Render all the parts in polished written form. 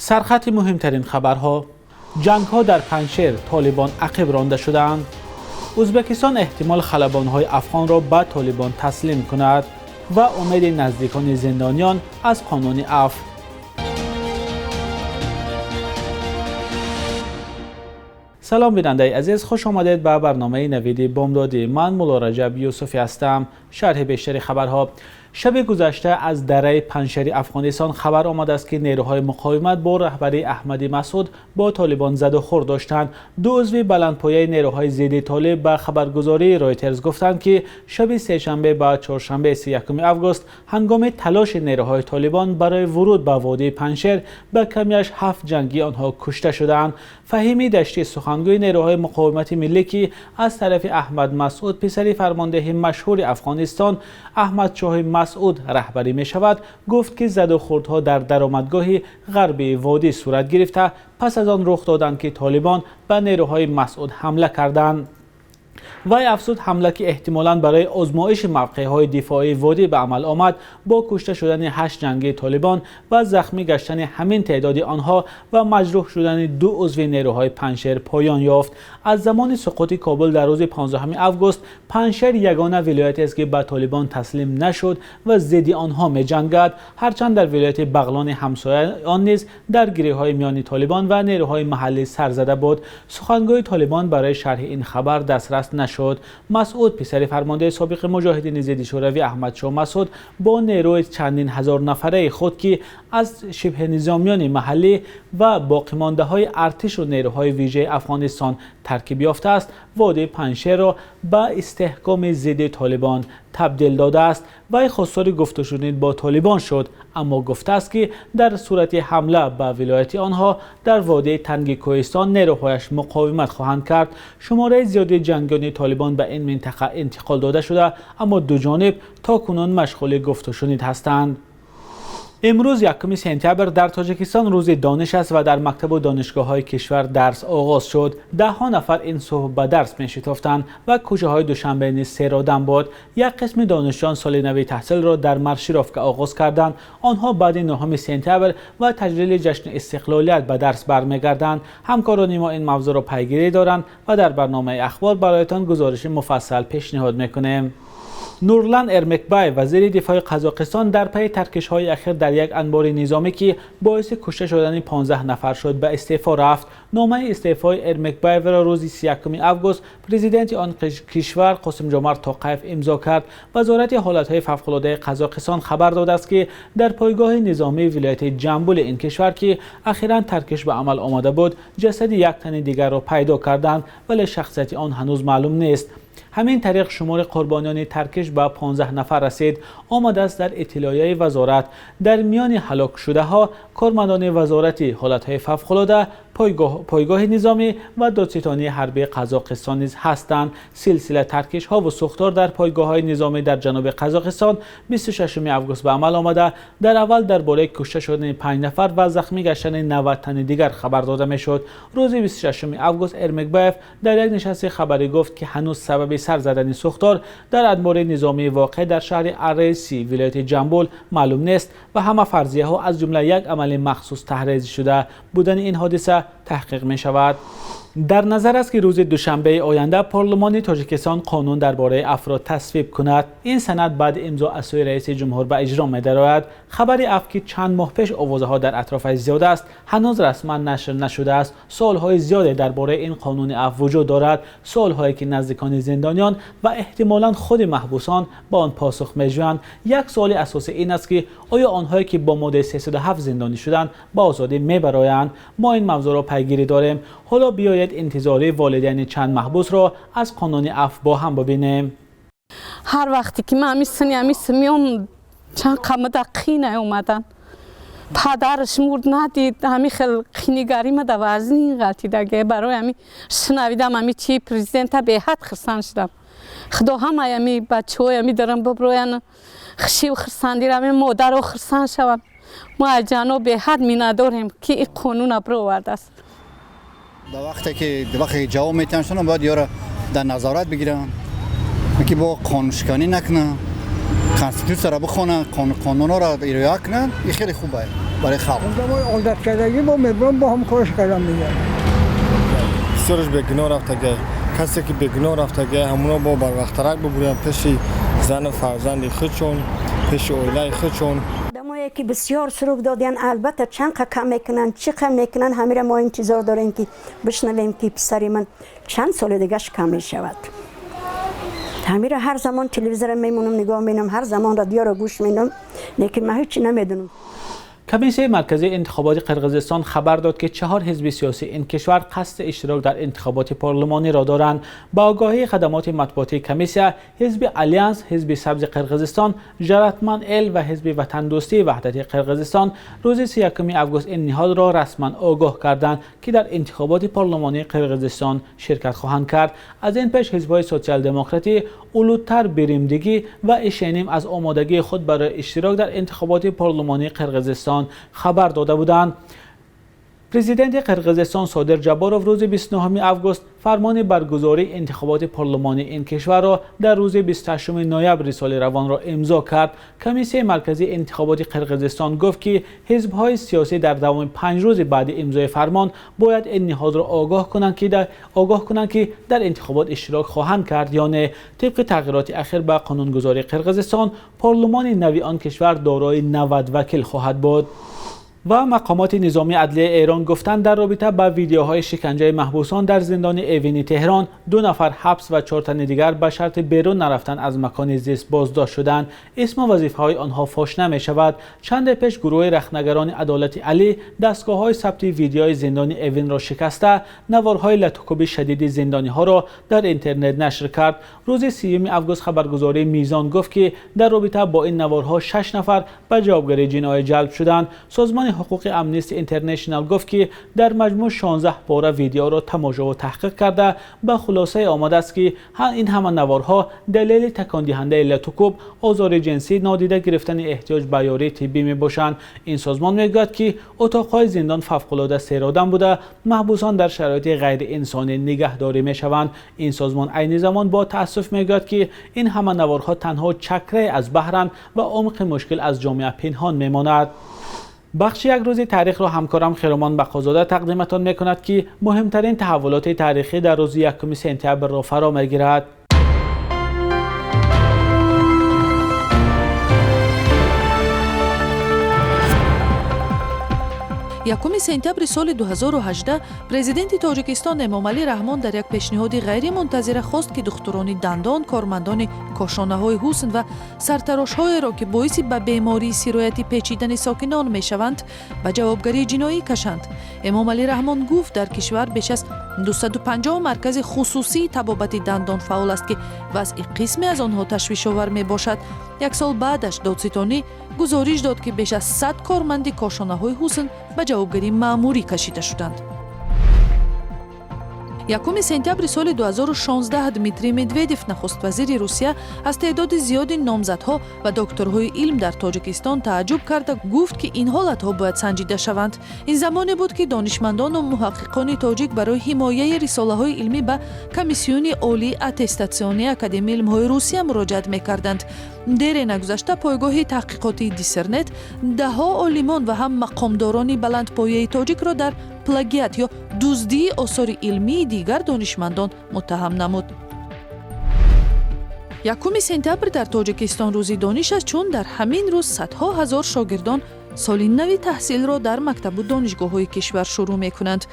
Сархати муҳимтарин хабарҳо: ҷангҳо дар Панҷшер, Толибон ақиб ронда шудаанд. Ӯзбекистон эҳтимол халабонҳои афғонро ба Толибон таслим кунад ва умеди наздикони зиндониён аз қонуни афв. Салом, бинандаи азиз, хуш омадед ба барномаи Навиди Бомдодӣ. Ман Мулло Раҷаб Юсуфӣ ҳастам. Шарҳи бештари хабарҳо. Шаби гузашта аз дараи Панҷшери Афғонистон хабар омадааст, ки нерӯҳои муқовимат бо раҳбарии Аҳмад Масъуд бо Толибон заду хӯрд доштанд. Ду узви баландпояи нерӯҳои зидди толиб ба хабаргузории Рейтерз гуфтанд, ки шаби сешанбе ба чоршанбе, 31 август, ҳангоми талоши нерӯҳои Толибон барои вуруд ба водии Панҷшер ба камаш 7 ҷангии онҳо кушта шудаанд. Фаҳими Даштӣ, сухангӯи нерӯҳои муқовимати миллӣ, ки аз тарафи Аҳмад Масъуд, писари фармондеҳи машҳури Афғонистон Аҳмад Шоҳ Масъуд раҳбарӣ мешавад, гуфт, ки задухӯрдҳо дар даромадгоҳи ғарбии водӣ сурат гирифта, пас аз он рух доданд, ки Толибон ба нерӯҳои Масъуд ҳамла карданд. Вай афзуд, ҳамла, ки эҳтимолан барои озмоиши мавқеъҳои дифоии водӣ ба амал омад, бо кушта шудани 8 ҷангии Толибон ва захмӣ гаштани ҳамин теъдоди онҳо ва маҷрӯҳ шудани 2 узви нерӯҳои Панҷшер поён ёфт. Аз замони суқути Кобул дар рӯзи 15 август, Панҷшер ягона вилоятест, ки ба Толибон таслим нашуд ва зидди онҳо меҷангад. Ҳарчанд дар вилояти Бағлони ҳамсоя он низ даргириҳои миёни Толибон ва нерӯҳои маҳаллӣ сар зада буд. Сухангӯи Толибон барои шарҳи ин хабар дастрас нашуд. Масъуд, писари фармондеҳи собиқи муҷоҳидини зидди шӯравӣ Аҳмад Шоҳ Масъуд, бо нерӯи чандин ҳазор нафараи худ, ки аз шибҳнизомиёни маҳаллӣ ва боқимондаҳои артиш ва нерӯҳои вижаи Афғонистон таркиб ёфтааст, водии Панҷшерро ба истиҳкоми зидди Толибон табдил додааст. Вай хостори гуфтушунид бо Толибон шуд, аммо гуфтааст, ки дар сурати ҳамла ба вилояти онҳо дар водии Танги Кӯҳистон нерӯҳояш муқовимат хоҳанд кард. Шумораи зиёди ҷангиёни Толибон ба ин минтақа интиқол дода шуда, аммо ду ҷониб то кунун машғули гуфтушунид ҳастанд. Имрӯз 1 сентябр дар Тоҷикистон рӯзи дониш аст ва дар мактабу донишгоҳҳои кишвар дарс оғоз шуд. Даҳҳо нафар ин субҳ ба дарс мешитофтанд ва кӯчаҳои Душанбе низ серодам буд. Як қисми донишҷӯён соли нави таҳсилро дар маршировка оғоз карданд. Онҳо баъди 9 сентябр ва таҷлили ҷашни истиқлолият ба дарс бармегарданд. Ҳамкорони мо ин мавзӯъро пайгирӣ доранд ва дар барномаи ахбор бароятон гузориши муфассал пешниҳод мекунем. Нурлан Эрмекбаев, вазири дифои Қазоқистон, дар пайи таркишҳои ахир дар як анбори низомӣ, ки боиси кушта шудани 15 нафар шуд, ба истеъфо рафт. Номаи истеъфои Эрмекбаевро рӯзи 31 август президенти он кишвар Қосимҷомарт Тоқаев имзо кард. Вазорати ҳолатҳои фавқулодаи Қазоқистон хабар додааст, ки дар пойгоҳи низомии вилояти Ҷамбули ин кишвар, ки ахиран таркиш ба амал омада буд, ҷасади як тани дигарро пайдо карданд, вале шахсияти он ҳанӯз маълум нест. Ҳамин тариқ шумори қурбониёни таркиш ба 15 нафар расид. Омадааст дар иттилоияи вазорат. Дар миёни ҳалокшудаҳо кормандони вазорати ҳолатҳои фавқулода, пойгоҳи низомӣ ва додситонии ҳарбии Қазоқистон низ ҳастанд. Силсила таркишҳо ва сӯхтор дар пойгоҳҳои низомӣ дар ҷануби Қазоқистон 26 август ба амал омада. Дар аввал дар бораи кушта шудани 5 нафар ва захмӣ гаштани 90 тани дигар хабар дода мешуд. Рӯзи 26 август Эрмекбаев дар як нишасти хабарӣ гуфт, ки ҳанӯз сабаби сар задани сӯхтор дар анбори низомии воқеъ дар шаҳри Ареси вилояти Ҷамбул маълум нест ва ҳама фарзияҳо, аз ҷумла як амали махсус таҳризӣ шуда будани ин ҳодиса, таҳқиқ мешавад. Дар назар аст, ки рӯзи душанбеи оянда парлумони Тоҷикистон қонун дар бораи афро тасвиб кунад. Ин санад баъди имзо аз сӯи раиси ҷумҳур ба иҷро медарояд. Хабари афв, ки чанд моҳ пеш овозаҳо дар атрофаш зиёд аст, ҳанӯз расман нашр нашудааст. Суолҳои зиёде дар бораи ин қонуни афв вуҷуд дорад, суолҳое ки наздикони зиндониён ва эҳтимолан худи маҳбусон ба он посух меҷӯянд. Як суоли асосӣ ин аст, ки оё онҳое, ки бо моддаи 307 зиндонӣ шуданд, ба озодӣ мебароянд? Мо ин мавзӯъро пайгирӣ дорем. Ҳоло биёед интизори волидайни чанд маҳбусро аз қонуни афв бо ҳам бибинем. Ҳар вақте ки ман ҳамин сини ҳамин меом, чанд қамада қина омадан. Падараш мурд, надид, ҳамин хел қинигарӣ мада вазнин ғалтидаге. Барои ҳамин шунавидам ҳамин чи президента, беҳад хурсанд шудам. Худо ҳамаи ҳами бачаҳои ҳами дарам биброян, хушию хурсандиро ҳами модаро хурсанд шаванд. Мо аз ҷаноб беҳад миннатдорем, ки ин қонуна бировардааст. Дар вақте ки ҷавоб метиҳанд, бояд ёро дар назорат бигиранд, ки бо қонуншиканӣ накунанд, конститутсияро бихонанд, қонунҳоро риоя кунанд. Ин хеле хуб аст. برای خلق. ما عادت کردگی با میبرم با هم کارش کردم دیگه. بسیارش به گناه رفته، کسی که به گناه رفته همونا با بر وقت ترک ببرن پیش زن و فرزند خودشون، پیش عائله خودشون. آدمایی که بسیار سروک دادن البته چند کم میکنن، چی کم میکنن، همه ما انتظار داریم که بشنویم که پسر من چند سال دیگهش کم میشود. همه هر زمان تلویزیون میمونم نگاه میکنم، هر زمان رادیو رو گوش میدم، لیکن من هیچ نمیدونم. کمیسیون مرکزی انتخابات قرقیزستان خبر داد که 4 حزب سیاسی این کشور قصد اشتراک در انتخابات پارلمانی را دارند. با آگاهی خدمات مطبوعاتی کمیسیون، حزب الیانس، حزب سبز قرقیزستان، جراتمن ال و حزب وطن دوستی وحدت قرقیزستان روز 31 آگوست این نهاد را رسما آگاه کردند که در انتخابات پارلمانی قرقیزستان شرکت خواهند کرد. از این پیش حزب‌های سوسیال دموکراتی، اولوتر بریمدگی و اشینیم از آمادگی خود برای اشتراک در انتخابات پارلمانی قرقیزستان خبر داده بودند. پرزیدنت قرقیزستان صادر جباروف روز 29 آگوست فرمان برگزاری انتخابات پارلمانی این کشور را در روز 28 نوامبر سال روان را امضا کرد. کمیسیون مرکزی انتخابات قرقیزستان گفت که حزب‌های سیاسی در دوام 5 روز بعد امضای فرمان باید این نهاد را آگاه کنند که در انتخابات اشتراک خواهند کرد یا نه. طبق تغییرات اخیر به قانونگذاری قرقیزستان، پارلمان نوی آن کشور دارای 90 وکیل خواهد بود. و مقامات نظامی عدلیه ایران گفتند در رابطه با ویدیوهای شکنجه محبوسان در زندان اوین تهران 2 نفر حبس و 4 تن دیگر به شرط بیرون نرفتن از مکان زیست بازداشت شدند. اسم و وظیفه‌های آنها فاش نمی‌شود. چند پیش گروه رخنگران عدالت علی دستگاه‌های ثبت ویدیوی زندان اوین را شکسته، نوارهای لط‌وکوب شدید زندانی‌ها را در اینترنت نشر کرد. روز 30 آگوست خبرگزاری میزان گفت که در رابطه با این نوارها 6 نفر به جوابگری جنایی جلب شدند. سازمان حقوق امنیستی اینترنشنال گفت که در مجموع 16 پاره ویدیو را تماشا و تحقیق کرده، به خلاصه آمده است که این همه نوارها دلیل تکان دهنده لط‌وکوب، آزار جنسی، نادیده گرفتن احتیاج به یاری طبی می باشند. این سازمان میگوید که اتاقهای زندان فوق‌العاده سیرآدم بوده، محبوسان در شرایط غیر انسانی نگهداری می شوند. این سازمان عین زمان با تأسف میگوید که این همه نوارها تنها چکره از بحران و عمق مشکل از جامعه پنهان میماند. بخش یک روز تاریخ را همکارم خیرمان بقازاده تقدیمتان میکند که مهمترین تحولات تاریخی در روز 1 سپتامبر را فرا میگیرد. Якуми сентябри соли 2018 президенти Тоҷикистон Эмомалӣ Раҳмон дар як пешниҳоди ғайримунтазира хост, ки духтурони дандон, кормандони кошонаҳои ҳусн ва сартарошҳоеро, ки боиси ба бемории сироятӣ печидани сокинон мешаванд, ба ҷавобгарии ҷиноӣ кашанд. Эмомалӣ Раҳмон гуфт, дар кишвар беш аз 250 маркази хусусии табобати дандон фаъол аст, ки вазъи қисме аз онҳо ташвишовар мебошад. Як сол баъдаш додситонӣ гузориш дод, ки беш аз 100 корманди кошонаҳои ҳусн ба ҷавобгарии маъмурӣ кашида шуданд. 1 сентябри соли 2016 Дмитрий Медведев, нахуствазири Русия, аз теъдоди зиёди номзадҳо ва докторҳои илм дар Тоҷикистон тааҷҷуб карда гуфт, ки ин ҳолатҳо бояд санҷида шаванд. Ин замоне буд, ки донишмандону муҳаққиқони тоҷик барои ҳимояи рисолаҳои илмӣ ба Комиссиони олии аттестатсионии Академияи илмҳои Русия муроҷиат мекарданд. Дере нагузашта пойгоҳи таҳқиқотии Диссернет даҳҳо олимон ва ҳам мақомдорони баландпояи тоҷикро дар плагиат ё дуздии осори илмии дигар донишмандон муттаҳам намуд. 1 сентябр дар Тоҷикистон рӯзи дониш аст, чун дар ҳамин рӯз садҳо ҳазор шогирдон соли нави таҳсилро дар мактабу донишгоҳҳои кишвар шурӯъ мекунанд.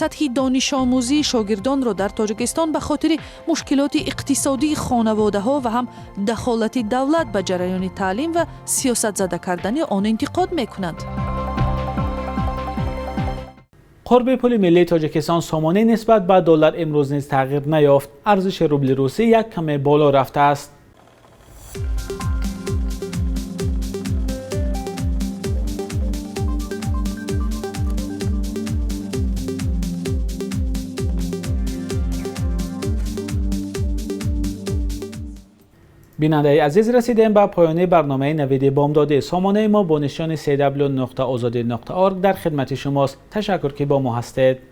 Сатҳи донишомӯзии шогирдонро дар Тоҷикистон ба хотири мушкилоти иқтисодии хонаводаҳо ва ҳам дахолати давлат ба ҷараёни таълим ва сиёсатзада кардани он интиқод мекунанд. قرب پول ملی تاجیکستان سامانه نسبت به دلار امروز نیز تغییر نیافت. ارزش روبل روسی یک کم بالا رفته است. بیننده عزیز، رسیدیم به پایان برنامه نوید بامدادی. سامانه ما با نشان cw.azadi.org در خدمت شماست. تشکر که با ما هستید.